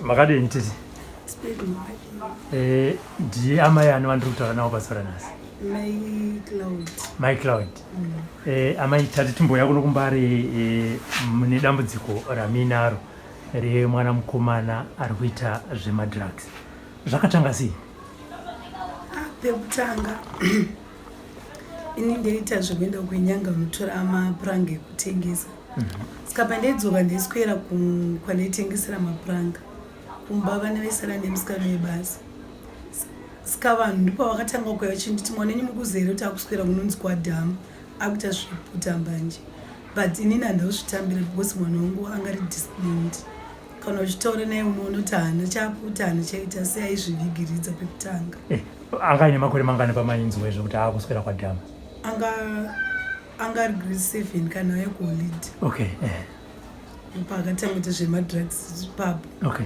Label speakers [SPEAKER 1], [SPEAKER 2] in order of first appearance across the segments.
[SPEAKER 1] Makadini tete? Eh, ndiye amai ani vandiri kutaura navo pazuva ranhasi?
[SPEAKER 2] Mai Cloud.
[SPEAKER 1] Mai Cloud. Eh, amai tati timbouya kuno kuMbare eh, mune dambudziko ramuinaro remwana mukomana ari kuita zvemadrugs. Zvakatanga sei?
[SPEAKER 2] Ah, pekutanga ini ndaita zvekuenda kuinyanga unotora mapuranga ekutengesa. Saka pandaidzoka ndaiswera kwandaitengesera mapuranga kumba vana vaisara nemusikana webasa. Saka vanhu ndipo vakatanga kuuya vachinditi mwana wenyu mukuzere kuti akuswera kunonzi kwadhamu akuita zveputa mbanje. But inini handauzvitambira because mwana wangu anga ari disciplined. Kana uchitaura naye unoona kuti haana chaaputa haana chaita sei aizvivigiridza pekutanga.
[SPEAKER 1] Eh, anga aine makore mangani pamainzwa izvo kuti aakuswera kwadhamu?
[SPEAKER 2] Anga ari grade 7 kana auya kuholiday.
[SPEAKER 1] Okay. Eh.
[SPEAKER 2] Paakatanga kuita zvemadrugs ipapo.
[SPEAKER 1] Okay.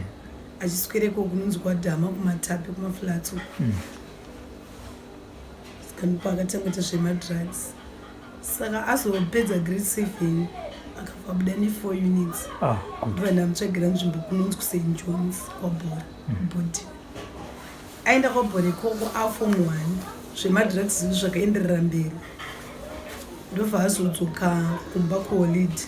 [SPEAKER 2] Achiswereko kunonzi kwadhama kumatapi kumaflats uko. Saka ndipo akatanga kuita zvemadrugs. Saka azopedza grade 7 akabva abuda ne4 units.
[SPEAKER 1] Ah, good.
[SPEAKER 2] Ndobva ndamutsvagira nzvimbo kunonzi kuSt Johns kwaBhora, kuBhodhi. Aenda kwaBhora ikoko aform 1 zvemadrugs izvi zvakaenderera mberi. Ndobva azodzoka kumba kuholiday.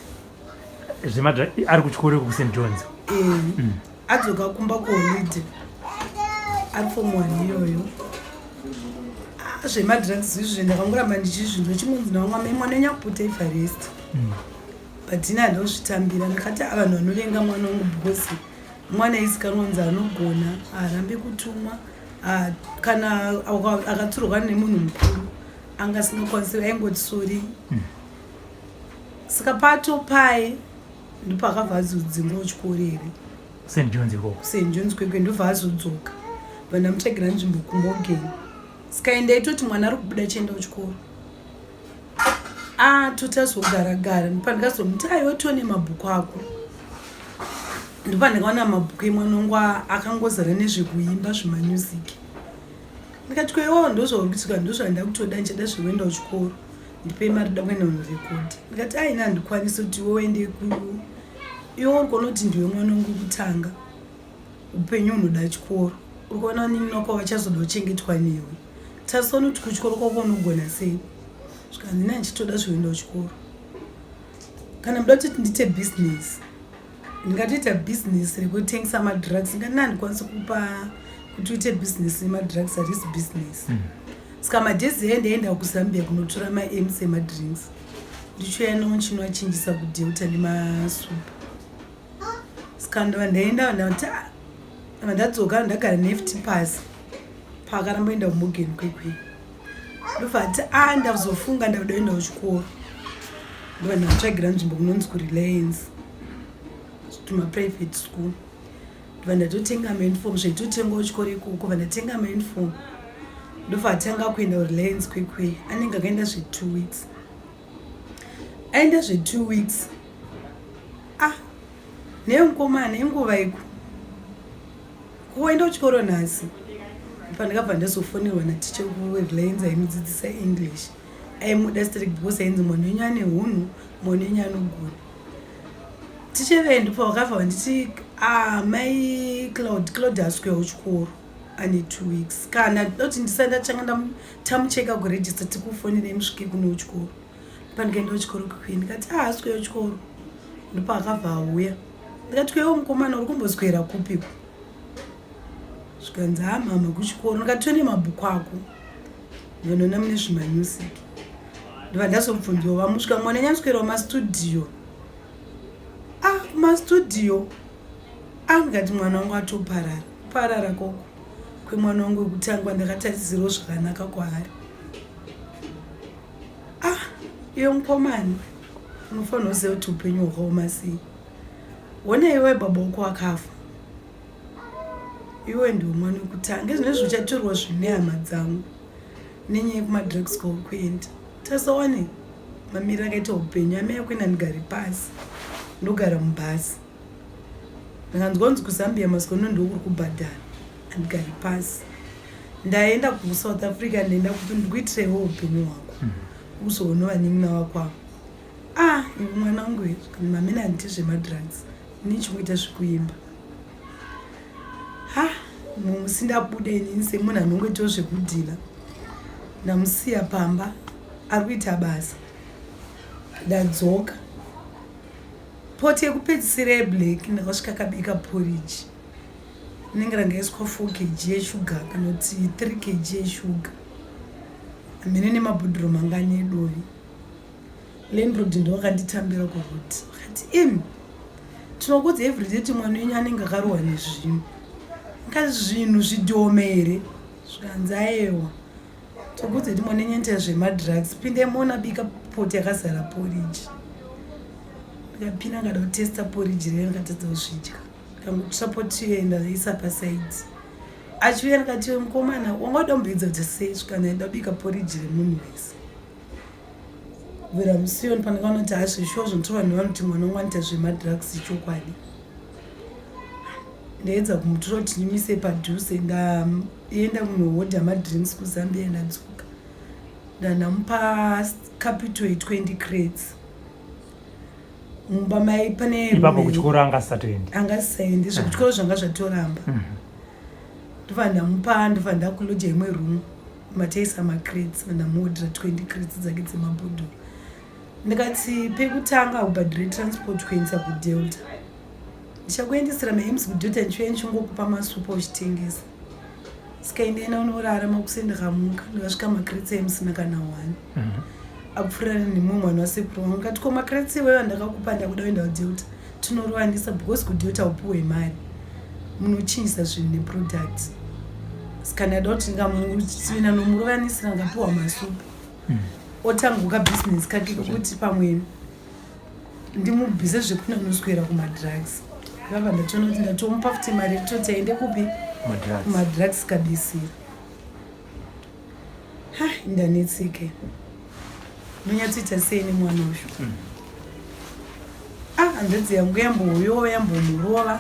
[SPEAKER 1] Zvemadrugs ari kuchikoro iko kuSt Johns.
[SPEAKER 2] Eh, adzoka kumba kuholiday ari form 1 iyoyo. Ah, zvemadrugs izvi ndakangoramba ndichizvinzwa chimunzi navamwe amai mwana nyakuputa Everest. But ini handozvitambira ndakati "Ah, vanhu vanovenga mwana wangu because mwana aizikanwa kunzi anogona haarambi kutumwa ah, kana akatsurwa nemunhu mukuru anga asingakwanisi aingoti sorry. Saka pato paye ndipo akabva azodzingwa kuchikoro here
[SPEAKER 1] St Johns ikoko.
[SPEAKER 2] St Johns kwekwe ndobva azodzoka vandamutsvagira nzvimbo kuMorgan. Saka ndaitoti mwana ari kubuda chienda kuchikoro. Ah, totazogara gara pandikazomuti aiwa tione mabhuku ako. Ndopandakaona mabhuku emwana wangu akangozara nezvekuimba zvemamusic. Ndikati ko iwewo ndozvauri kuitika ndozvandida kutoda ndichada zvekuenda kuchikoro. Ndipei mari ndoda kuenda kunorekodha. Ndikati aina handikwanisi kuti iwe uende ku iwe uri kuona kuti ndiwe mwana wangu kutanga. Upenyu hunoda chikoro. Uri kuona vanin'ina vako vachazoda kuchengetwa newe. Tarisana kuti kuchikoro kwako unogona sei. Zvikanzi ini handichitoda zvekuenda kuchikoro. Kana muda kuti ndiite business ndingatoita business rekutengesa madrugs ndingati handikwanisi kupa kuti uite business yemadrugs harisi business. Saka madhezi aya ndaenda kuZambia kunotora maMs emadrinks ndichiuya nawo ndichinoachinjisa kuDelta nemasupa. Saka ndobva ndaenda ndati ah, ndadzoka ndagara neFT pasi paakaramba kuenda kuMorgan kwekwe. Ndobva ati ah ndazofunga ndakuda kuenda kuchikoro. Ndobva ndamutsvagira nzvimbo kunonzi kuReliance tumaprivate school. Ndobva ndatotenga mauniform zvaitotengwa kuchikoro ikoko bva ndatenga mauniform. Ndobva atanga kuenda kuReliance kwekwe anenge akaenda zve2 weeks. Aenda zve2 weeks. Ah, nemukomana inguva iko. Kuenda kuchikoro nhasi. Pandakabva ndazofonerwa naticha kuReliance aimudzidzisa English. Aimuda strict because ainzi mwana wenyu ane hunhu, mwana wenyu anogona. Ticha vaye ndipo vakabva vanditi ah mai Cloud, Cloud haasi kuuya kuchikoro ane 2 weeks. Kana doti ndisati ndatanga tamucheka kuregister tikufonerei musvike kuno kuchikoro. Pandikaenda kuchikoro kwekwe ndikati ah haasi kuuya kuchikoro. Ndipo akabva auya. Ndikati ko iwe mukomana uri kumboswera kupiko? Zvikanzi ha mama kuchikoro. Ndikati tione mabhuku ako. Ndinoona mune zvimamusic. Ndobva ndazobvunzwa vamusvika mwana nyamuswera kumastudio. Ah kumastudio. Ah ndikati mwana wangu atoparara. Kuparara koko kwemwana wangu wekutanga ndakatarisirawo zvakanaka kwaari. Ah iwe mukomana unofanira kuziva kuti upenyu hwakaoma sei. Hona iwe baba wako akafa. Iwe ndiwe mwana wekutanga. Izvozvi uchatorwa zvine hama dzangu nenyaya yekumadrugs kwauri kuenda. Tasawane mamiriro akaita upenyu amai ako ina ndigare pasi ndogara mubhazi. Ndakanzwa kunzi kuZambia mazuva ano ndokuri kubhadhara handigari pasi. Ndaenda kuSouth Africa ndaenda kupi ndikuitirewo upenyu hwako uzoona vanin'ina vako ava. Ah iwe mwana wangu mamene handiti zvemadrugs ini chingoita zvekuimba. Mumwe musi ndabuda inini semunhu anongoitawo zvekudhila, ndamusiya pamba ari kuita basa. Ndadzoka poti yekupedzisira yeblack, ndakasvika kabika porridge inenge ranga iswa 4 kg yeshuga kana kuti 3 kg yeshuga, hamene nemabhodhoro mangani edovi. Landlord ndo vakanditambira kuruti, vakati, "Imi, tinokudza everyday kuti mwana wenyu anenge akarohwa nezvinhu." Ngati zvinhu zvidhome here? Zvikanzi, "Aiwa, tokudza kuti mwana wenyu anoita zvemadrugs. Pindai muona bika poti yakazara porridge." Ndikapinda, ngada kutesta porridge rero, ndikatadza kuzvidya. Ndikangotsva poti iyo, ndaisa paside. Achiuya ndikati, "Mukomana, wanga uda kumboedza kuti sei?" Svikana ndabika porridge remunhu wese. Kubvira musiyoni pandakaona kuti hazvishuwa zvinotorwa nevanhu kuti mwana wangu anoita zvemadrugs, chokwadi. Ndaedza kumutora kuti ndimise padhuze. Ndaenda kunohodha madrinks kuZambia, ndadzoka, ndandamupa capital ye20 crates. Mumba mai pane
[SPEAKER 1] Ipapo kuchikoro anga asisatoendi?
[SPEAKER 2] Angasisaendi, zvekuchikoro zvanga zvatoramba. Ndobva ndamupa, ndobva ndakuloja imwe room mataisa macrates, ndamuodhera 20 crates dzake dzemabhodhoro. Ndikati, "Pekutanga ubhadhire transport kuendesa kuDelta. Ndichakuendesera maEMS kuDelta, ndichiuya ndichingokupa masupa uchitengesa. Saka indaenda unorara." Makuseni ndakamuka, ndikasvika macrates aimusina kana one. Apfurirana nemumwe mwana wasekuru vangu. Ngati, "Ko macrates iweyo andakakupa? Ndakuda kuenda kuDelta, tinorovanisa because kuDelta upiwe mari, munochinjisa zvinhu neproduct. Saka ndada kuti ndingamuina nomurovanisira, ngapiwa masupa, otanguka bhizinesi kake, kekuti pamwe ndimubvise zvekunanoswera kumadrugs." Ndakabva ndatoona kuti ndatomupa futi mari yekutoti aende kupi?
[SPEAKER 1] Madrugs.
[SPEAKER 2] Kumadrugs kabisira. Ha, ndanetsike, ndonyatsoita sei nemwana uyu? Ah, hanzvadzi yangu yambouyawo, yambomurova,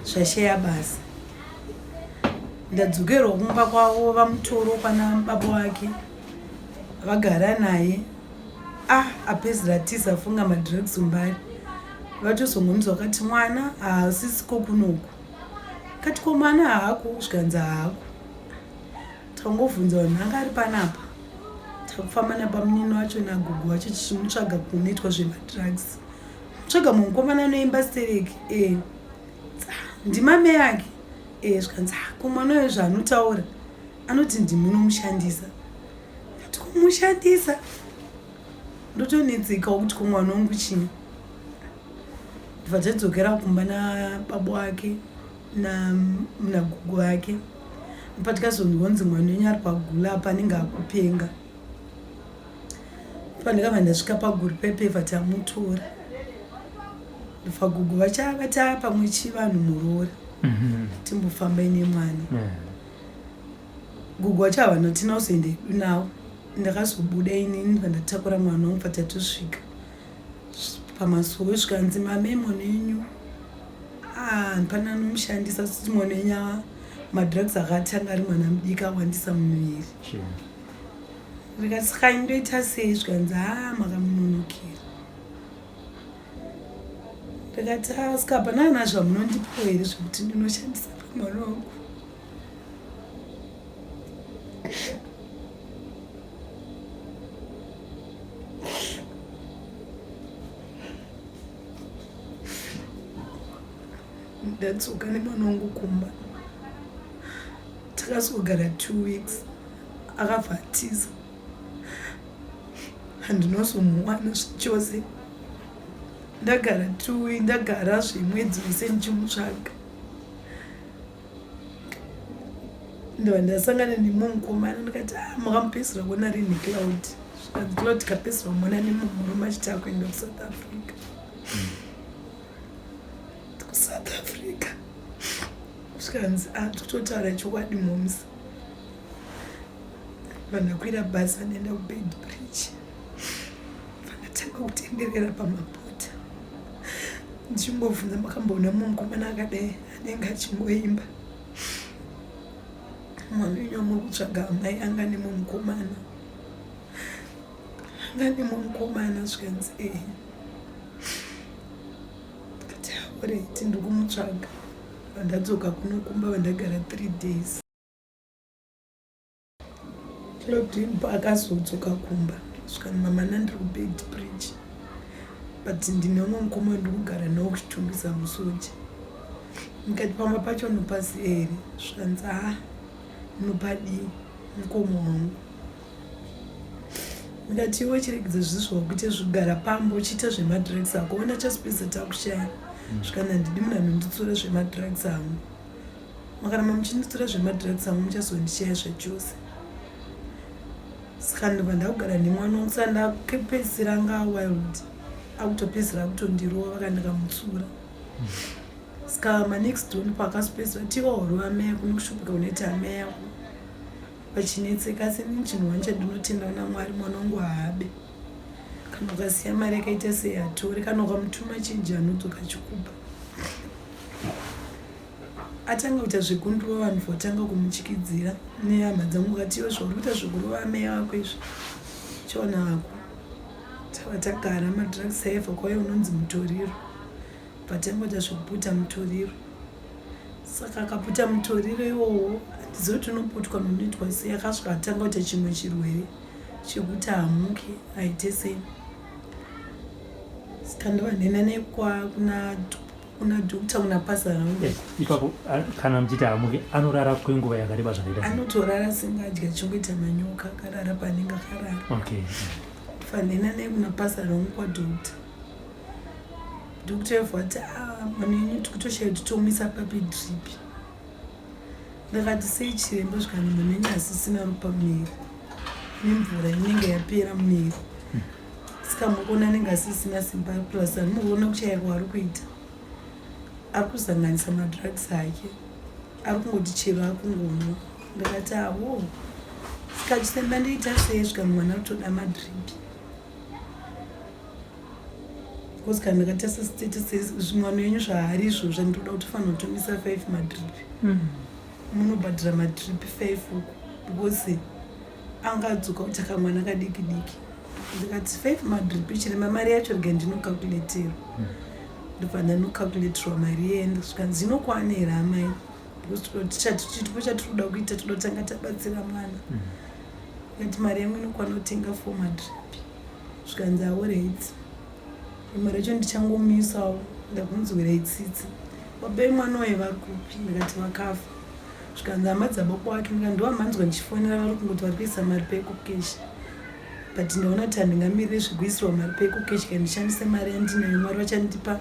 [SPEAKER 2] zvasheya basa. Ndadzokerwa kumba kwavo, vamutoro kwana baba wake, vagara naye. Ah, apedzera tiza, afunga madrugs umbari. Vatozongonzwa vakati, "Mwana haasisiko kunoku." Kati, "Ko mwana haako?" Zvikanzi, "Haako." Tangovhunza vanhu anga ari panapa, takufamba napamunini wacho nagugu wacho tichimutsvaga kunoitwa zvemadrugs. Mutsvaga mumukomana anoimba stereki e ndimame yake e. Zvikanzi, "Ah, ko mwana uyo zvaanotaura anoti ndimunomushandisa." Ndati, "Kumushandisa?" Ndotonetsekawo kuti ko mwana wangu chii? Ndibva tadzokera kumba nababa wake nagugu wake. Patikazonzwanzi mwana wenyu ari pagula apa, anenge akupenga. Pandakabva ndasvika paguri pepevha, tamutora. Ndobva gugu vachavata pamwe chivanhu muroora, timbofambai nemwana. Gugu vacho havana, tina kuzoenda edu navo. Ndakazobuda inini, ndibva ndatakura mwana wangu. Patatosvika pamasuwo, svikanzi, "Mame, mwana wenyu, ah, pana anomushandisa siti mwana wenyu madrugs akatanga ari mwana mudiki, awandisa mumuviri." Ndikati, "Saka ndoita sei?" Zvikanzi, "Ha, makamunonokera." Ndikati, "Ah, saka hapana ana zvamunondipawo here zvekuti ndinoshandisa pamwana wangu?" Ndadzoka nemwana wangu kumba, takazogara 2 weeks, akabva atiza, handinozomuwana zvachose. Ndagara 2 weeks, ndagara zvemwedzi wese ndichimutsvaga. Ndobva ndasangana nemumwe mukomana, ndikati, "Ah, makamupedzisira kuona rini Cloud?" Zvikanzi, "Cloud tikapedzisira kumuona nemumwe murume achiti akuenda kuSouth Africa, kuSouth Africa." Zvikanzi, "Ah, tikutotaura chokwadi moms." Vandakwira bhasi, vandaenda kuBeitbridge, vandatanga kutenderera pamabhodha ndichingobvunza, "Makamboona mumwe mukomana akadai anenge achingoimba? Mwana wenyu wamuri kutsvaga, amai, anga nemumwe mukomana, anga nemumwe mukomana?" Zvikanzi, "Ehe." Ndikati, "Alright, ndiri kumutsvaga." Vandadzoka kuno kumba vandagara 3 days. Claude akazodzoka kumba svikani mama nandiri kubed bridge but ndine umwe mukoma wandiri kugara nawo kuchitungisa musoja ndikati pamba pacho unopasi here zvikanzi ha unopadii mukoma wangu ndikati iwe chiregedza zvisi zvakuita zvigara pamba uchiita zvemadrugs ako ona chasipedza takushaya zvikanzi handidi munhu anonditsura zvemadrugs angu makaramba muchinditora zvemadrugs angu muchazondishaya zvachose saka ndobva ndakugara nemwana wangu saka ndakapedzisira anga wild akutopedzisira akutondirova vakandikamutsura saka manext door ndopakazopedzisira tiwa horova amai yako nekushupika unoita amai yako vachinetseka asi inini chinhu wani chandinotenda kuna mwari mwana wangu haabe kana ukasiya mari yakaita sei hatore kana ukamutuma chinji anodzoka achikupa atanga kuita zvekundurova vanhu votanga kumuchikidzira nehama dzangu kati iwe zvauri kuita zvekurova amai vako izvi chiona hako tava tagara madrugs aibva kwauya unonzi mutoriro vatanga kuita zvekuputa mutoriro saka akaputa mutoriro iwowo handizivi kuti unoputwa nonoitwa sei akasvika atanga kuita chimwe chirwere chekuti hamuke aite sei saka ndova ndenda nekwa kuna kuna doctor kuna pastor rangu
[SPEAKER 1] eh, ipapo kana muchiti hamuke anorara kwenguva yakareba zvakaita
[SPEAKER 2] anotorara asingadya achingoita manyoka akarara paanenge akarara
[SPEAKER 1] okay
[SPEAKER 2] fanena naye kuna pastor rangu kwadoctor doctor evhu ati ah, mwana yenyu tikutoshaya kuti tomuisa papi drip ndakati sei chiremba zvikanzi mwana yenyu asisina ropa muviri nemvura inenge yapera muviri saka mukuona anenge asisina simba plus anomuona kuchaya kwaari kuita ari kuzanganisa madrugs ake ari kungoti chero akungonwa ndakati awo saka chisemba ndoita sei svika mwana kutoda madrip because kana ndakatarisa status mwana wenyu zvaari izvo zvandinoda kuti fanira kutomisa five madrip mm. munobhadhira madrip five uku because angadzoka kuti akamwana kadiki diki ndikati five madrip chirema mari yacho rega ndinocalculaterwa hmm. ndobva ndanocalculaterwa mari yenda zvikanzi inokwana here amai because chitupo chatiri kuda kuita toda kutanga tabatsira mwana hmm. ndikati mari yangu inokwana kutenga four madrip zvikanzi aorit rimwe racho ndichangomisawo ndakunzwirai tsitsi baba vemwana waye vari kupi ndikati vakafa zvikanzi hama dzababa wake ndikati ndovamanzwa ndichifonera vari kungoti vari kuisa mari peecocash but ndaona kuti handingamirire zvekuisirwa mari peecocash kana ndishandise mari yandinayo mwari vachandipa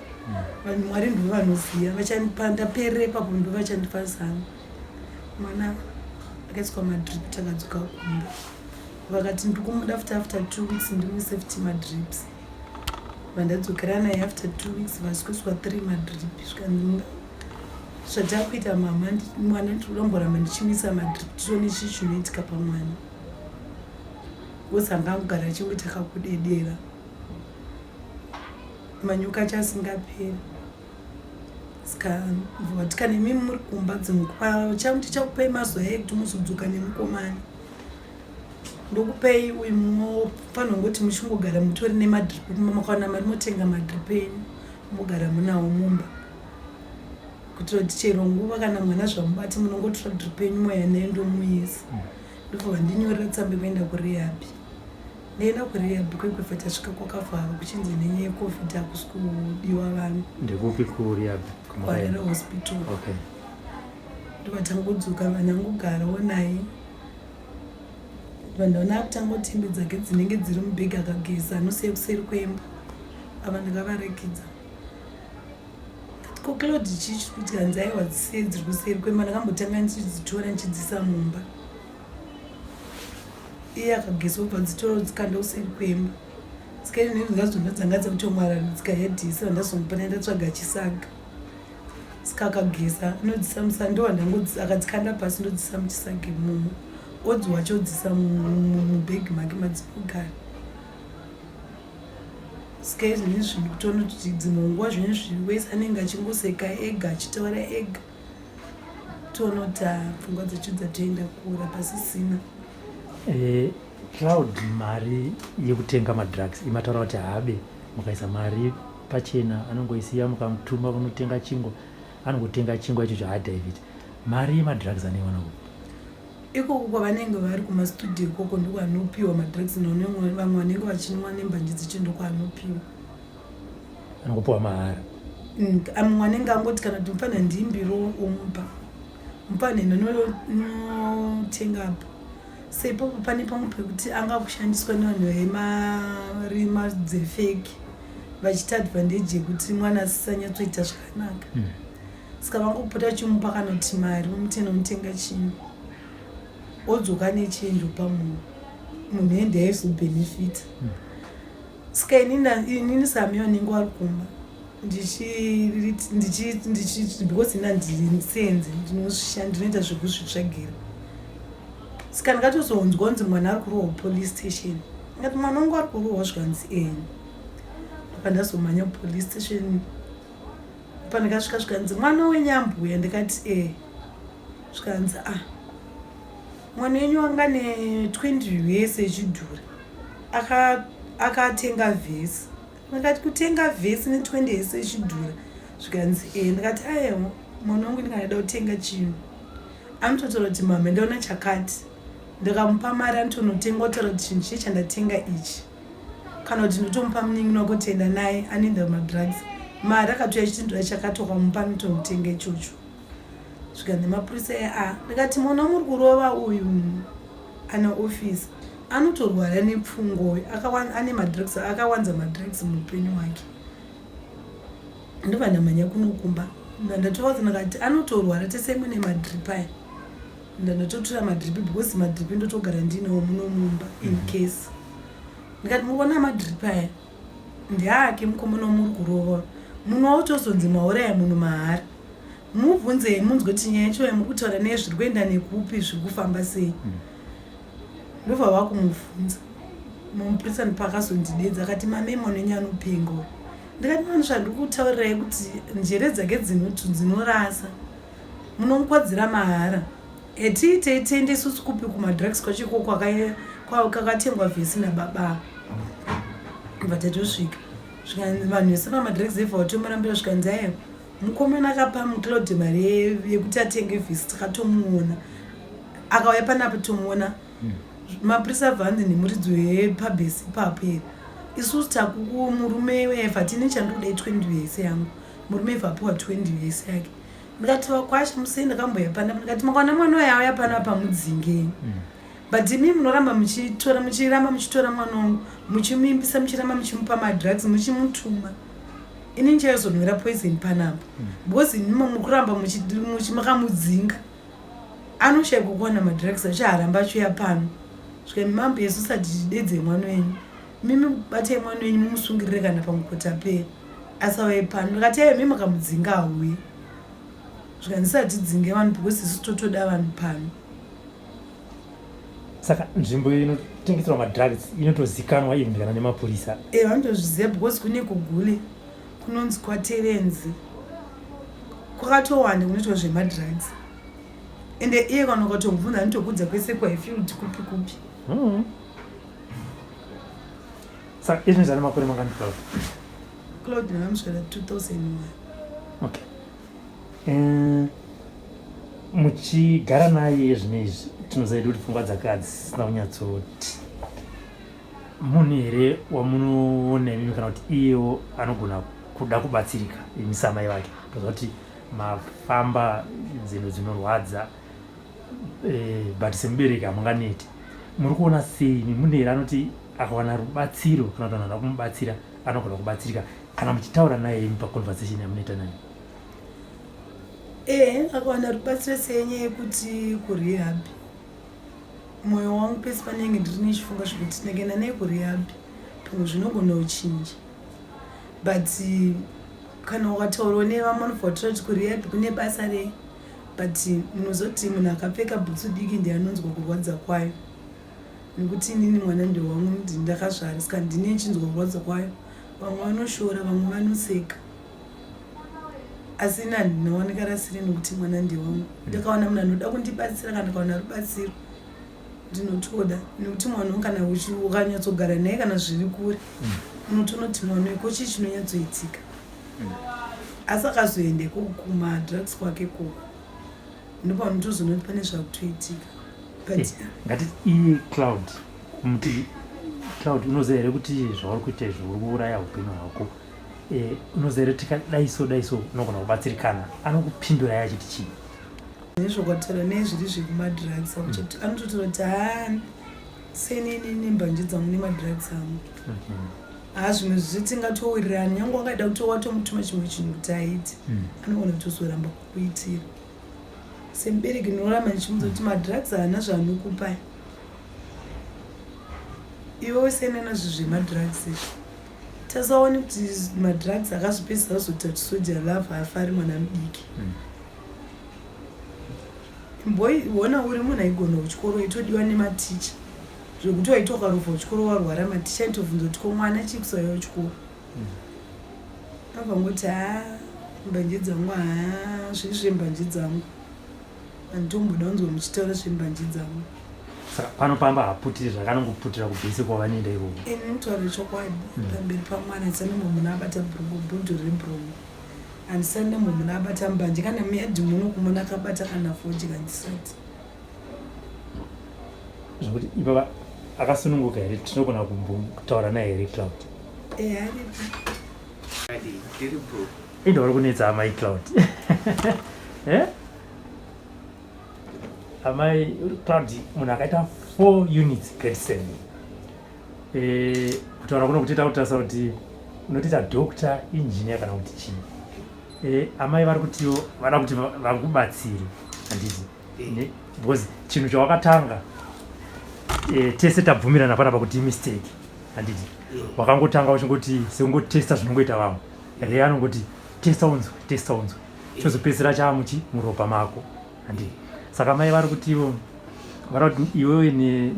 [SPEAKER 2] vanhu mwari ndo vanoziva vachandipa ndaperere ipapo ndo vachandipa zano mwana akaiswa madrip takadzoka kumba vakati ndikumuda futi after two weeks ndimuise futi madrips vandadzokera naye after two weeks vasikuiswa three madrip zvikanzi zvatakuita mama mwana ndikuromboramba ndichimisa madrip tione chii chinoitika pamwana wosanga angogara achingoita kakudedera manyoka acho asingaperi saka vati kana imi muri kumba dzimwe tichakupai mazuva ekuti muzodzoka nemukomana ndokupei uyu munofanirwa ngoti muchingogara mutori nemadrip makawana mari motenga madrip enyu mogara munawo mumba kuitira kuti chero nguva kana mwana zvamubati munongotora drip enyu moya naye ndomuisa ndobva vandinyorera tsamba yekuenda kurehabi ndaenda kurehabi kwekwefa tasvika kwakavharwa kuchinzi nenyaya yecovid hakusi kudiwa vanhu
[SPEAKER 1] ndekupi kurehabi
[SPEAKER 2] kwarera hospital okay ndovatangudzoka vanangogarawo naye Vandaona akutanga kuti hembe dzake dzinenge dziri mubhegi akageza anosiya kuseri kwemba ava ndakavarakidza ko Claude chii chiri kuitika hanzi aiwa dzisiye dziri kuseri kwemba ndakambotanga ndichidzitora ndichidzisa mumba iye akageza obva dzitora dzikanda kuseri kwemba saka ini ndingazonda dzanga dzakutomwararidzika yadhisa ndazomupana ndatsvaga chisaga Saka akageza anodzisa musa ndowandangodzi akadzikanda pasi ndodzisa muchisagi mumo odzi wacho odzisa mubhegi make madzinogara saka izvoni zvinhu kutoona kuti dzimwe nguva zvine zviri wese anenge achingoseka ega achitaura ega toona kuti ah, pfungwa dzacho dzatoenda kura pasisina
[SPEAKER 1] eh, cloud mari yekutenga madrugs imataura kuti haabe mukaisa mari pachena anongoisiya mukamutuma kunotenga chingwa Anongotenga chingwa ichocho haadhaivhiti. Mari yemadrugs anoiwana kupi?
[SPEAKER 2] Ikoko kwavanenge vari kumastudio ikoko ndokwaanopiwa madrugs, vamwe vanenge vachinwa nembanje dzicho ndokwaanopiwa.
[SPEAKER 1] Anongopiwa mahara?
[SPEAKER 2] Mumwe anenge angoti kana kuti mufana ndiimbiro, omupa mufana inonotengapo. Seipopo pane pamwe pekuti anga kushandiswa nevanhu vemarima dzefake vachiita advantage yekuti mwana asisanyatsoita zvakanaka. Saka vangopota chimupa kana kuti mari, vomutenda unotenga chinhu, odzoka nechenji opa munhu, munhu ende aizobhenefita. Saka inini sami vanenge vari kumba because ina ndisenze, ndinoita zvekuzvitsvagira. Saka ndikatozonzwa kunzi mwana ari kurohwa police station, ndikati mwana wangu ari kurohwa, zvikanzi eni. Apa ndazomhanya kupolice station. Pandikasvika zvikanzi mwana wenyambuya, ndikati e, zvikanzi ah, mwana wenyu wanga ne20 US echidhura, akatenga vhesi. Ndikati kutenga vhesi ne20 US echidhura? Zvikanzi e. Ndikati aiwa, mwana wangu ndikangada kutenga chinhu anototaura kuti mama, ndaona chakati. Ndikamupa mari anotonotenga, otaura kuti chinhu chii chandatenga ichi, kana kuti ndotomupa munin'ina wako, tenda naye anoenda kumadrugs, mari akatouya achiti ndoda chakati, wakamupa anotonotenga ichocho. Svika nemapurisa a, ndikati mwana muri kurova uyu ana ofisi anotorwara nepfungwa uyu, ane madrugs, akawanza madrugs muupenyu hwake. Ndobva ndamhanya kunokumba, ndatovaudza, ndakati anotorwara tese mune madrip aya. Ndatotora madrip because madrip ndotogara ndinawo muno mumba in case. Ndikati mukuona madrip aya ndeake mukomana wamuri kurova, munotozonzi mauraya munhu mahara. Mubvunzei munzwe kuti nyaya yacho yamuri kutaura naye zviri kuenda nekupi, zviri kufamba sei. Ndobva vakumubvunza mumupurisa, paakazondidedza akati mamemo nenyu anopenga. Ndikati mani zvandiri kutaurirai kuti njere dzake dzinorasa, munomukwadzira mahara. Etiitei tiende isusu kupi kumadrugs kwacho ikoko kakatengwa vhesi nababa. Bva tatosvika, vanhu vese pamadrugs evha vatomurambira, zvikanzi aiwa, mukomana akapa muClaude mari yekuti atenge vhesi, takatomuona akauya panapa, tomuona. Mapurisa abva anzi nemuridzi wepabhesi ipapo here, isusu takuku murume wevha tine chandikuda i20 US yangu. Murume evha apiwa 20 US yake. Ndikati vakwasha musei, ndakamboya panapa, ndikati makaona mwana uyo auya panapa mudzingei. But imi munoramba muchitora, muchiramba muchitora mwana wangu, muchimuimbisa, muchiramba muchimupa madrugs, muchimutuma, ini ndichaizonwira poison panapa because imi mukuramba makamudzinga, anoshayikwa kuwana madrugs acho, haramba achiuya pano. Svika mambo yesu sati tidedze mwana wenyu, mimi batai mwana wenyu mumusungirire kana pamukotapei asauye pano. Ndikati aiwa, mi makamudzinga auye. Svika ndisatidzinge vanhu because isu totoda vanhu pano.
[SPEAKER 1] Saka nzvimbo inotengeserwa madrugs inotozikanwa even kana nemapurisa?
[SPEAKER 2] E, vanotozviziva because kune kugule kunonzi kwaTerenzi, kwakatowanda kunoitwa zvemadrugs. Ende iye kana ukatomubvunza anotokudza kwese kuHighfield, kupi kupi.
[SPEAKER 1] Saka izvi zvane makore mangani, Cloud?
[SPEAKER 2] Cloud ndakamusvera 2001.
[SPEAKER 1] Okay. Muchigara naye zvino izvi, tinoziva kuti pfungwa dzake hadzisina kunyatsoti munhu here wamunoona imimi, kana kuti iyewo anogona kuda kubatsirika imi samai vake? Toziva kuti mafamba nzendo dzinorwadza, but semubereki hamunganeti. Muri kuona sei, mune here anoti akawana rubatsiro kana kuti vanhu vanoda kumubatsira anogona kubatsirika, kana muchitaura naye imi paconversation yamunoita naye?
[SPEAKER 2] E, akawana rubatsiro senyaya yekuti kurehab, mwoyo wangu pese panenge ndiri nechifunga zvekuti ndikaenda naye kurehab pamwe zvinogona kuchinja. But kana ukataurawo nevamwe vanobva vatora kuti kurehab kune basa rei, but munozoti munhu akapfeka bhutsu diki ndiye anonzwa kurwadza kwayo, nekuti inini mwana ndewangu, ndakazvara, saka ndine chinzwa kurwadza kwayo. Vamwe vanoshora, vamwe vanoseka, asi ini handinowanika rasiri nekuti mwana ndewangu. Ndikawana munhu anoda kundibatsira kana ndikawana rubatsiro ndinotoda, nekuti mwana wangu kana ukanyatsogara naye kana zviri kure, unotonoti mwana weko chii chinonyatsoitika. Asi akazoenda ikoko kumadrugs kwake ikoko, ndopanotozoona kuti pane zvakutoitika. But
[SPEAKER 1] Ngatiti iye Cloud, muti Cloud, unoziva here kuti zvauri kuita izvo uri kuuraya upenyu hwako? Unoziva here tikadai so dai so unogona kubatsirikana? Anokupindurai achiti chii?
[SPEAKER 2] Nezvokwataura nezviri zvekumadrugs, anototaura kuti haa, senini nembanje dzangu nemadrugs angu. Ha, zvimwe zvese tingatowirirana. Nyange wakaida kuti watomutuma chimwe chinhu kuti aite, anogona kutozoramba kukuitira. Semubereki ndinoramba ndichimuudza kuti madrugs haana zvaanokupai iwe. Usiyane nazvo zvemadrugs izvi. Tasaone kuti madrugs akazopedzisa azoita kuti Soul Jah Love afari, mwana mudiki. Imboona uri munhu aigona kuchikoro, aitodiwa nematicha, zvekuti waiti ukarovha kuchikoro warwara, maticha aitobvunza kuti, "Ko mwana chii kusauya kuchikoro?" Abva ngoti, "Ha, mbanje dzangu, ha, zviri zvembanje dzangu, handitomboda kunzwa muchitaura zvembanje dzangu."
[SPEAKER 1] Saka pano pamba haputiri zvakanongoputira kubhesi kwavanoenda ikoko?
[SPEAKER 2] Ini nditaure chokwadi, pamberi pamwana handisati ndambomunhu abata bhodhoro rebromo, handisati ndambomunhu abata mbanje. Kana muyadhi muno kumuna akabata kana fodya, handisati.
[SPEAKER 1] Zvokuti ipapa akasununguka here? Tinogona kutaura naye here, Cloud?
[SPEAKER 2] E, aripo.
[SPEAKER 3] Adi, ndiri bro.
[SPEAKER 1] Indo vari kunetsa amai Cloud. Eh? Amai Cloud, munhu akaita 4 units grade 7, kutaura kuno kutoita kutarisa kuti unotoita doctor, engineer kana kuti chii. Amai vari kutiwo vada kuti vakubatsire, handiti? Because chinhu chawakatanga, tese tabvumirana panapa kuti imistake, handiti? Wakangotanga uchingoti sekungotesta zvinongoita vamwe re anongoti testa unzwe, testa unzwe, chozopedzisira chaamuchi muropa mako, handiti? Saka mai vari kutiwo vari kuti iwewe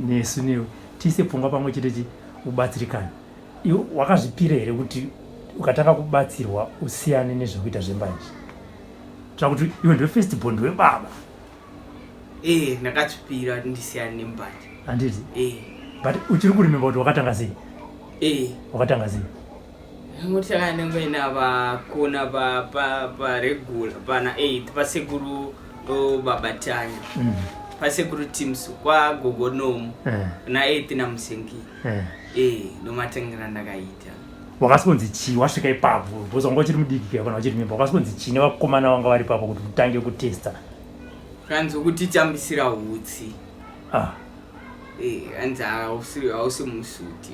[SPEAKER 1] nesu newe tiise pfungwa pamwe chete chi ubatsirikane. Iwe wakazvipira here kuti ukatanga kubatsirwa usiyane nezvekuita zvembanje? Tsva kuti iwe ndiwe first born, ndiwe baba.
[SPEAKER 3] Eh, ndakazvipira kuti ndisiyane nembanje.
[SPEAKER 1] Handiti?
[SPEAKER 3] Eh.
[SPEAKER 1] But uchiri kuremember kuti wakatanga sei?
[SPEAKER 3] Eh.
[SPEAKER 1] Wakatanga sei?
[SPEAKER 3] Ngotanga ndingoenda pakona paregula pana 8 pasekuru babatanya, pasekuru Timso, kwagogonomu, na 8 namusengi. Eh, ndomatangira ndakaita.
[SPEAKER 1] Wakasikonzi chii wasvika ipapo? Because wanga uchiri mudiki kana uchiri wakasikonzi chii nevakomana vanga vari ipapo kuti utange kutesta?
[SPEAKER 3] Kanzi kutitambisira hutsi.
[SPEAKER 1] Ah.
[SPEAKER 3] Eh, hanzi hausi musuti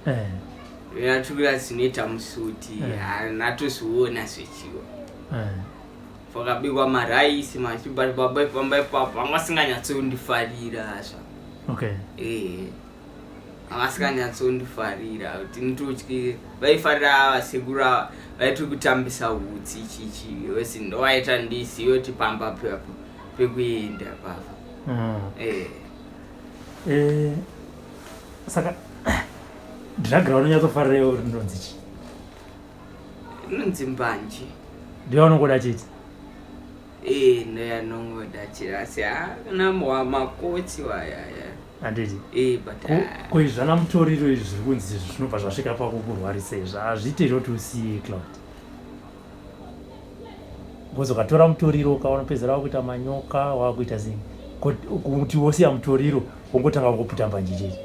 [SPEAKER 3] we. Yatukira zvinoita musuti. Natozviona zvechiwa. Pakabikwa maraisi machi, but baba pamba ipapo vanga vasinganyatsondifarira zva. Eh, vanga vasinganyatsondifarira kuti nditotye. Vaifarira vasekuru ava vaiti kutambisa hutsi chichi wesi, ndovaita ndizive kuti pamba pepo pekuenda papa. Eh.
[SPEAKER 1] Eh, saka drug raunonyatsofarira iwe rinonzi chii?
[SPEAKER 3] Inonzi mbanje.
[SPEAKER 1] Ndiyo chete?
[SPEAKER 3] Eh, ndoyanongoda chete, asi kana makotsi wayaya.
[SPEAKER 1] Handiti?
[SPEAKER 3] Eh, but
[SPEAKER 1] Ko izvi zvana mutoriro izvi zviri kunzi zvinobva zvasvika pakukurwarisa izvi, hazviite here kuti usiye, Cloud? Because ukatora mutoriro ukaona pedzera wakuita manyoka, wakuita sei, kuti wosiya mutoriro wongotanga kungoputa mbanje chete?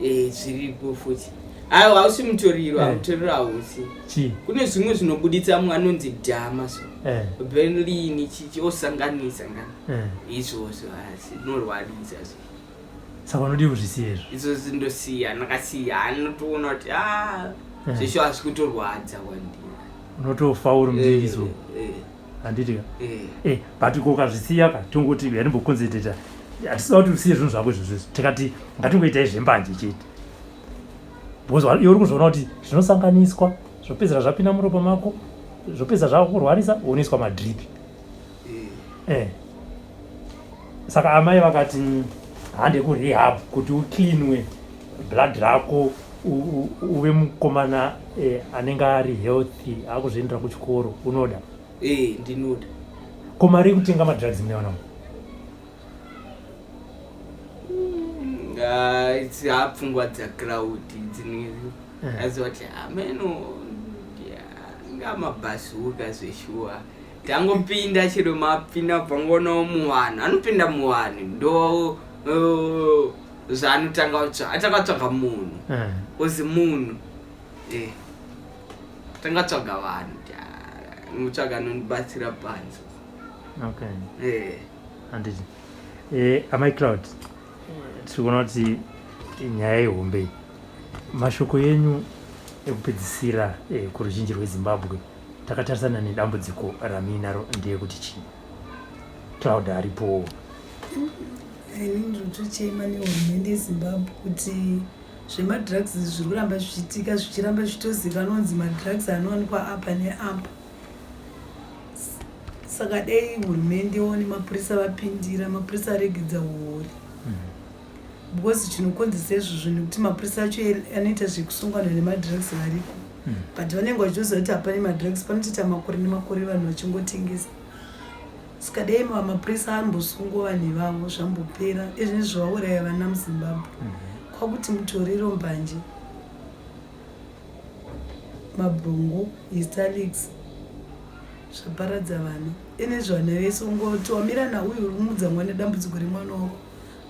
[SPEAKER 3] Eh, zviripo futi. Aiwa, hausi mutoriro. Mutoriro hausi.
[SPEAKER 1] Chii?
[SPEAKER 3] Kune zvimwe zvinobuditsa mumwe anonzi dhama so, benlini chichi osanganisa ngana. Izvozvo asi zvinorwarisa zvo.
[SPEAKER 1] Saka unodii kuzvisiya izvo?
[SPEAKER 3] Izvozvo ndosiya, ndakasiya, anotoona kuti a zvesho hazvi kutorwadza kwandiri.
[SPEAKER 1] Unotofa uri mudiki so.
[SPEAKER 3] Eh.
[SPEAKER 1] Handiti ka?
[SPEAKER 3] Eh.
[SPEAKER 1] But ko ukazvisiya ka, tongoti yatimboconcentrata, hatisida kuti usiye zvinhu zvako izvozvo izvi. Tikati ngatingoitai zvembanje chete, because iwe uri kuzviona kuti zvinosanganiswa, zvopedzera zvapinda muropa mako, zvopedza zvakurwarisa, wonoiswa madrip. Saka amai vakati hande kurehab kuti ucleanwe blood rako, uve mukomana anenge ari healthy, akuzviendera kuchikoro. Unoda?
[SPEAKER 3] Eh, ndinoda.
[SPEAKER 1] Ko mari yekutenga madrugs munewana?
[SPEAKER 3] Idzi hapfungwa dzaCloud dzinezi. Aziva kuti ameno. Nga mabhazuka zveshuwa. Tangopinda chero mapinda pangono muwanhu. Anopinda muwanhu ndo zvaanotanga kutsvaga. Atanga kutsvaga munhu. Ozi munhu. Eh. Tanga tsvaga vanhu. Mutsvaga anondibatsira panze.
[SPEAKER 1] Okay. Eh. Handiti. Eh, amai Cloud. Tiri kuona kuti nyaya ihombe iyi. Mashoko enyu ekupedzisira eh, kuruzhinji rweZimbabwe takatarisana nedambudziko ramuinaro ndeyekuti chii? Cloud aripo.
[SPEAKER 2] Ini ndinotochema nehurumende yeZimbabwe kuti zvemadrugs zviri kuramba zvichiitika zvichiramba zvichitozikanwa kunzi madrugs anowanikwa apa neapa. Saka dai hurumendewo nemapurisa vapindira, mapurisa aregedza huori. Because chinokonzesa izvozvo nekuti mapurisa acho anoita zvekusungana nemadrugs variko. But vanenge vachitoziva kuti hapane madrugs, panotoita makore nemakore vanhu vachingotengesa. Saka dai mapurisa ambosungwa vanhu ivavo zvambopera. Izvi zvauraya vana muZimbabwe. Kwakuti mutoriro mbanje. Mabrongo, Histalix zvaparadza vana. Ene zvana vese ungoti wamira nauyu uri kumudza mwana dambudziko remwana wako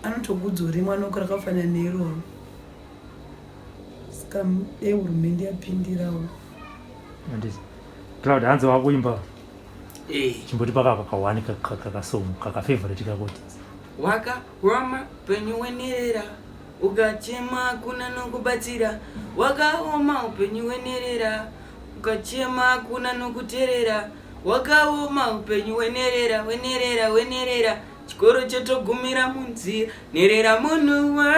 [SPEAKER 2] anotokuudza remwana wako rakafanana neiroro. Saka dai hurumende yapindirawo.
[SPEAKER 1] Handiti. Cloud hanzi wakuimba. Eh. Chimboti paka kakawani kakasong kakafavorite kakoti.
[SPEAKER 3] Waka rama penyu wenerera ukachema hakuna nokubatsira wakaoma upenyu wenerera ukachema hakuna nokuterera wakaoma upenyu wenerera wenerera wenerera chikoro chotogumira munzira nerera munhu wa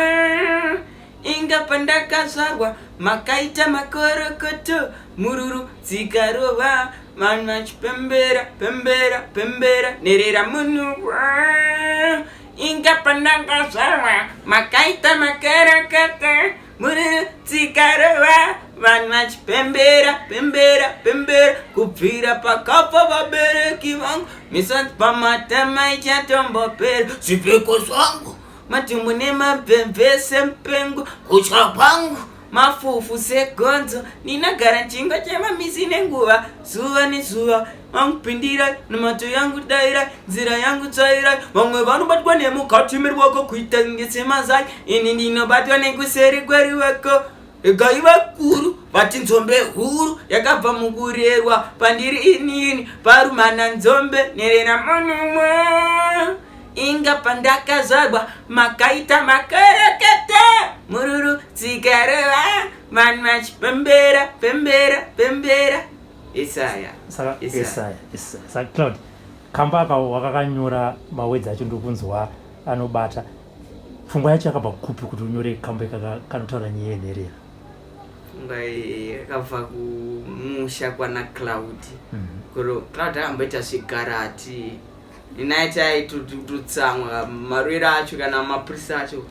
[SPEAKER 3] inga pandakazvarwa makaita makorokoto mururu dzikarova vanhu vachipembera pembera pembera nerera munhu wa inga pandakazvarwa makaita makarakata mururu dzikarova vanhu vachipembera pembera pembera kubvira pakafa vabereki vangu misodzi pamatama ichatombopera zvipfeko zvangu matumbu nemabvemve semupengo kutya kwangu mafufu segonzo ndinogara chingwa chemamisi nenguva zuva nezuva vangupindirai namato yangu dairai nzira yangu tsvairai vamwe vanobatwa nemukati meruoko kuita kunge semazai ini ndinobatwa nekuseri kweruoko regai vakuru vati nzombe huru yakabva mukurerwa pandiri inini parumana nzombe nerera munumwe inga pandakazvarwa makaita makerekete mururu tsikareva vanhu vachipembera pembera pembera Isaya
[SPEAKER 1] saka Isaya Isaya saka Cloud kamba aka wakakanyora mawedzi acho ndokunzwa anobata pfungwa yacho yakabva kupi kuti unyore kambo ikaka kanotaura nyaya yenherera
[SPEAKER 3] pfungwa yakabva kumusha kwana Cloud mm -hmm. Cloud akamboita zvigarati Night aitotsamwa marwere acho kana mapurisa acho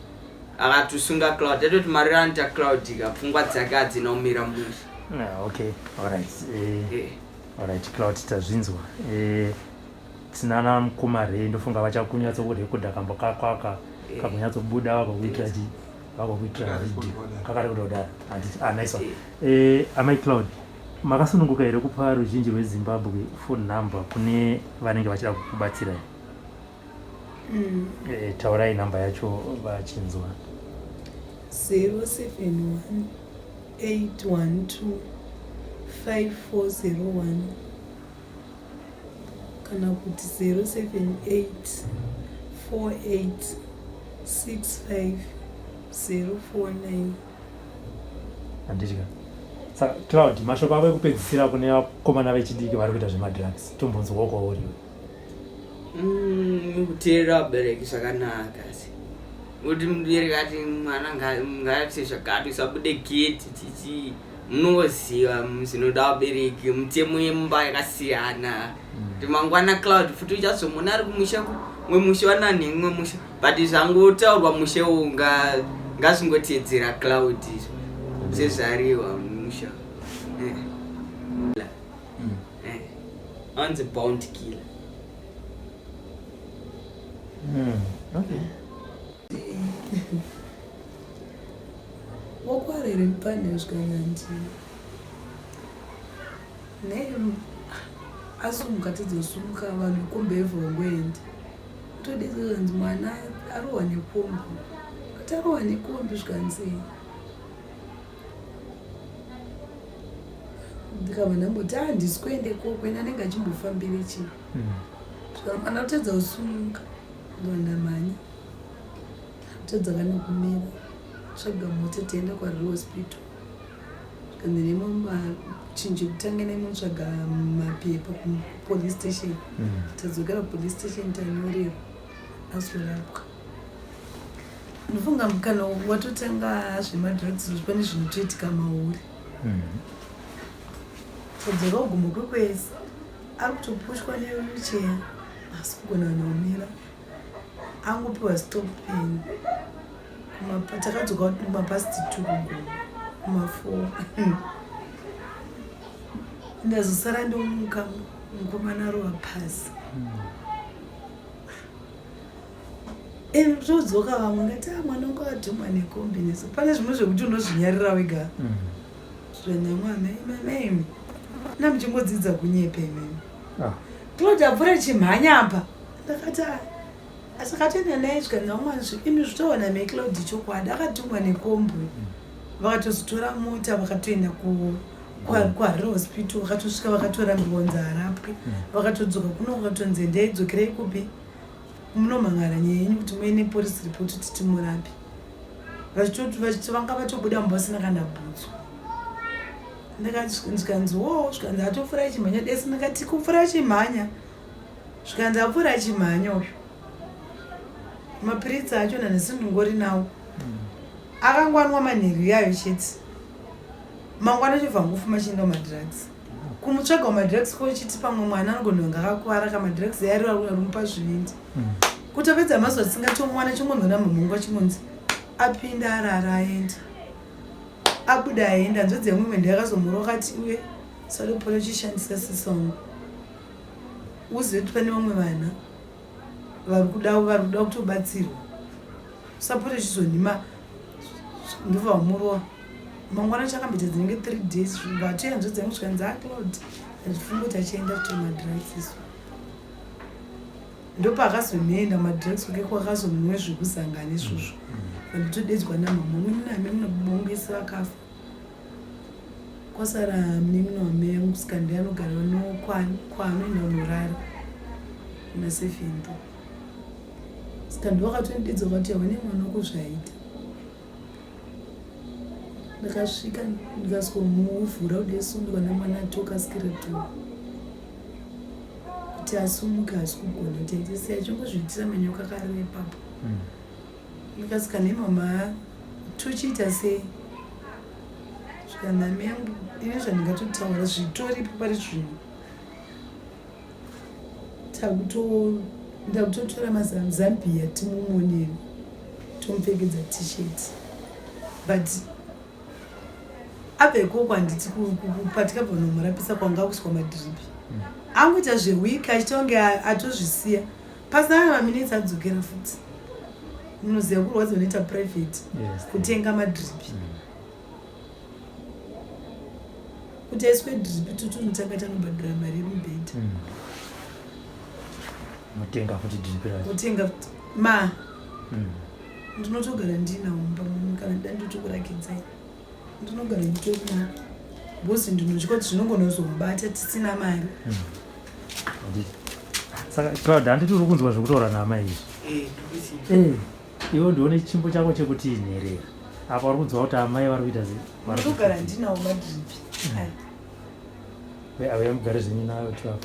[SPEAKER 3] akatosunga Cloud atoti marwere anoita Cloud ka pfungwa dzake hadzina kumira mushe.
[SPEAKER 1] Ah, okay alright eh, eh. Alright Cloud tazvinzwa eh, tinana mukoma Ray ndofunga vachakunyatsokurekodha kambo kako aka eh. kakunyatsobuda vakakuitira chi vakakuitira video kakarekodha kudaro handiti ah, nice one eh, amai Cloud Makasununguka here kupa ruzhinji rweZimbabwe phone number kune vanenge vachida kukubatsirai? Mm. E, taurai number yacho vachinzwa.
[SPEAKER 2] 071 812 5401 kana kuti 078 48 65 049.
[SPEAKER 1] Handitya. Saka Cloud, mashoko ako ekupedzisira kune vakomana vechidiki vari kuita zvemadrugs tombonzwawo kwauri iwe.
[SPEAKER 3] Kuteerera vabereki zvakanaka asi kuti mubereki ati mwana ngaaite zvakati usabude gate chichi munoziva zvinoda vabereki mutemo yemumba yakasiyana kuti mangwana Cloud futi uchazomuona ari kumusha mwe musha wanani mwe musha but zvangotaurwa mushe uwu ngazvingotedzera cloud izvo sezvariwa musha eh. Eh. Anzi bound killer.
[SPEAKER 1] Okay.
[SPEAKER 2] Wakwarere mupane zvikanandi. Ne asumuka tadzosumuka vanhu kombi yaibva wangoenda. Todetsera kanzi mwana arohwa nekombi. Ati arohwa nekombi zvikanzi ndikabva ndamboti ah handisi kuenda ikoko ine anenge achimbofambire chii. Zvikanzi mwana atadza kusumuka ndobva ndamhanya. Kutadza kana kumira tsvaga mota tiende kuHarare hospital. Zvikanzi nemo chinhu chekutanga nemotsvaga mapepa kupolice station. Tadzokera kupolice station tanyorerwa azorapwa. Ndofunga kana watotanga zvemadrugs izvi pane zvinotoitika mauri. Tadzoka kuguma kwekwese ari kutopushwa newheelchair asi kugona kana kumira. Angopiwa stop pain takadzoka kumapast 2 kuguma kuma4 ndazosara ndomuka mukomana arova pasi. Todzoka vamwe ngati ah mwana wangu adhumwa nekombi neso pane zvimwe zvekuti unozvinyarira wega. Zvenamwana imamemi namuchingodzidza kunyepa imemi. Claude apfuura chimhanya apa. Ndakati ah asi akatoenda naye zvikanzi vamwana imi zvitoona mai Claude chokwadi akatumwa nekombi. Vakatozotora mota vakatoenda kuHarare hospital vakatosvika vakatorambiwa kunzi arapwe. Vakatodzoka kuno vakatonzi endai dzokerai kupi munomhan'ara nyaya yenyu kuti muende nepolice report kuti timurape. Vanga vatobuda mumba vasina kana bhutsu. Ndikati wo zvikanzi atopfuura achimhanya desi ndikati kupfuura achimhanya. Zvikanzi apfuura achimhanya uyu. Mapiritsi acho nanhasi ndingori nawo. Akangwanwa manheru iyayo chete. Mangwana chobva ngofuma achienda kumadrugs. Kumutsvaga kumadrugs ko chiti pamwe mwana anogona kunge akakuvara kamadrugs ari arimupa zvivindi. Kutopedza mazuva tisingatomuwana chingonzi namama wangu chingonzi apinda arara aenda. Abuda aenda hanzvadzi yangu imwe ndiyakazomurova akati uye sadopota uchishandisa sisi wangu. Uzive kuti pane vamwe vana vari kuda vari kuda kutobatsirwa. Usapota uchizonima ndobva wamurova. Mangwana chakamboita dzinenge 3 days vatoya hanzvadzi yangu zvikanzi ah Claude handifungi kuti achaenda futi kumadrugs isu. Ndopaakazonoenda kumadrugs kwake kwakazonwe zvekuzangana izvozvo. Vandotodedzwa namama muname munabongesi vakafa. Kwasara munin'ina wamai yangu saka ndiye anogara kwaanoenda kunorara kuna Sefinto. Saka ndovakatondidedza vakati haone mwana wako zvaita. Ndakasvika ndikasvomuvhura kudeso ndikaona mwana atoka skeleton. Kuti asumuke haasi kugona kuti aite sei achingozviitira manyoka akareva ipapo. Ndikasvika nemama tochiita sei? Zvikanzi amai yangu ini zvandingatotaura zvitoripo pari zvino. Ndakutotora mazambia timumonere tomupfekedza t-shirt but abva ikoko handiti patikabva nomurapisa kwanga kuiswa madhiripi angoita zvewiki achiita kunge atozvisiya pasina kana maminitsi adzokera futi. Munoziva kurwadza unoita private kutenga madhiripi. Kuti aiswe dhiripi totonotanga tanobhadhara mari yemubhedha.
[SPEAKER 1] Motenga futi dhiripi racho.
[SPEAKER 2] Motenga futi ma. Ndinotogara ndinawo mumba muno kana ndida ndotokurakidzai. Ndinogara nditori nawo. Because ndinotya kuti zvinogona kuzomubata tisina mari.
[SPEAKER 1] Saka Claude handiti uri kunzwa zvekutaura naamai izvi?
[SPEAKER 3] Eh,
[SPEAKER 1] iwe ndione chimbo chako chekuti nherera. Apa uri kunzwa kuti amai vari kuita sei?
[SPEAKER 2] Ndinogara ndinawo madhiripi.
[SPEAKER 1] Auya mugare zvenyu nayo twavo.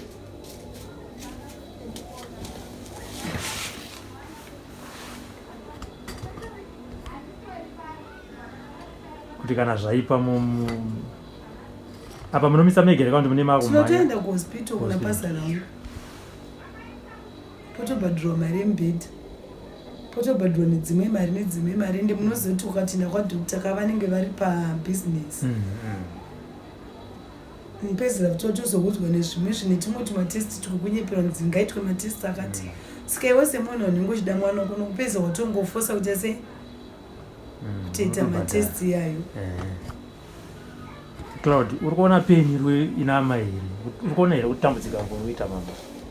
[SPEAKER 1] Kuti kana zvaipa mu apa munomisa mega here kana kuti mune makumhanya?
[SPEAKER 2] Tinotoenda kuhospital kuna pasa rangu. Potobhadhirwa mari yemubhedha. Potobhadhirwa nedzimwe mari nedzimwe mari ende munoziva kuti ukatoenda kwadoctor ka vanenge vari pabusiness. Mupedzera kuti watozoudzwa nezvimwe zvine tumwe tumatest twekunyepera kunzi ngaitwe matest akati. Saka iwe semunhu unenge uchida mwana wako unopedza watongofosa kuita sei? Kutoita matest iyayo.
[SPEAKER 1] Cloud, uri kuona pain iri ina amai here? Uri kuona here kutambudzika kuri kuita mama?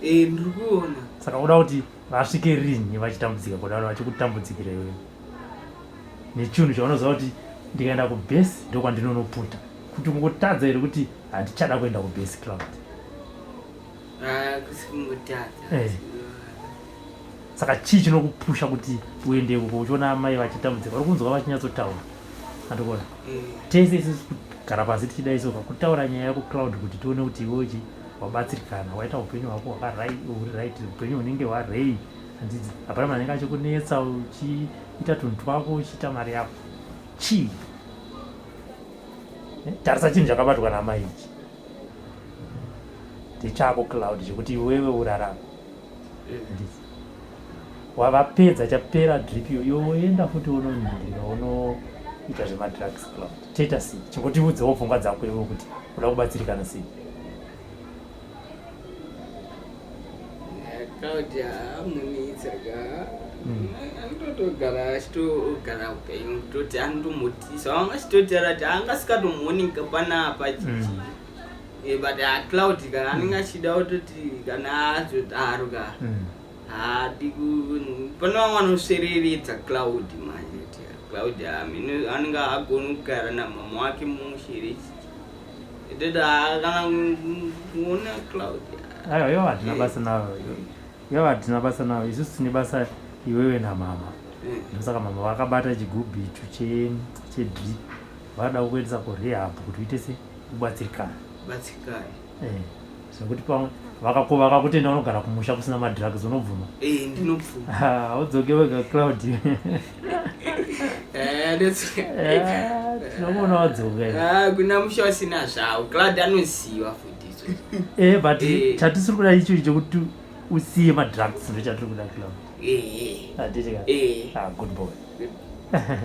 [SPEAKER 3] Eh, ndiri kuona.
[SPEAKER 1] Saka uda kuti vasvike rini vachitambudzika kudaro, vachikutambudzikira iwewe nechinhu chaunoziva kuti ndikaenda kubhesi ndokwandinonoputa? Kuti kungotadza here kuti handichada kuenda kubhesi, Cloud?
[SPEAKER 3] Ah, kusi kungotadza.
[SPEAKER 1] Saka chii chinokupusha kuti uende ikoko uchiona amai vachitambudzika? Uri kunzwa vachinyatsotaura, andikuona? Tese isusu kugara pasi tichida isoka kutaura nyaya yako, Cloud, kuti tione kuti iwewe chi wabatsirikana, waita upenyu hwako huri right, upenyu hunenge hwarei, handidzi? Hapana munhu anenge achikunetsa, uchiita tunhu twako, uchiita mari yako. Chii? Tarisa chinhu chakabatwa namai ichi, ndechako, Cloud, chekuti iwewe urarame. Handiti wavapedza? Chapera drip iyo, iwe woenda futi unonhingirika, unoita zvemadrugs. Cloud, toita sei? Chingotiudzewo pfungwa dzako iwe kuti uda kubatsirikana sei.
[SPEAKER 3] Cloud amunitsa ka. Anototogara achitogara upenyu kutoti anotomutisa vanga achitotaura kuti angasikatombonika panapa. But Cloud ka anenge achida kutoti kana azodaro ka, haadi pane vamwe vanosvereredza Cloud manje, kuti Cloud amene anenge agoni kugara namama wake mushere, toti kana kuona Cloud.
[SPEAKER 1] Aiwa, ivo hatina basa navo, ivo hatina basa navo. Isusu tine basa iwewe namama. Ndosaka mama vakabata chigubhu icho chedrip, vada kukuendesa kurehab kuti uite se ubatsirikana.
[SPEAKER 3] Batsikani.
[SPEAKER 1] Zvekuti pamwe vakakutenda unogara kumusha kusina madrugs, unobvuma?
[SPEAKER 3] Eh, ndinobvuma.
[SPEAKER 1] Haudzoke wega, Cloud. Tinokuona wadzoka.
[SPEAKER 3] Ah, kuna musha usina zvawo, Cloud anoziva futi izvozvo.
[SPEAKER 1] But chatisiri kuda icho chekuti usiye madrugs, ndo chatiri kuda, Cloud. Handiti ka?
[SPEAKER 3] Eh.
[SPEAKER 1] Ah, good boy.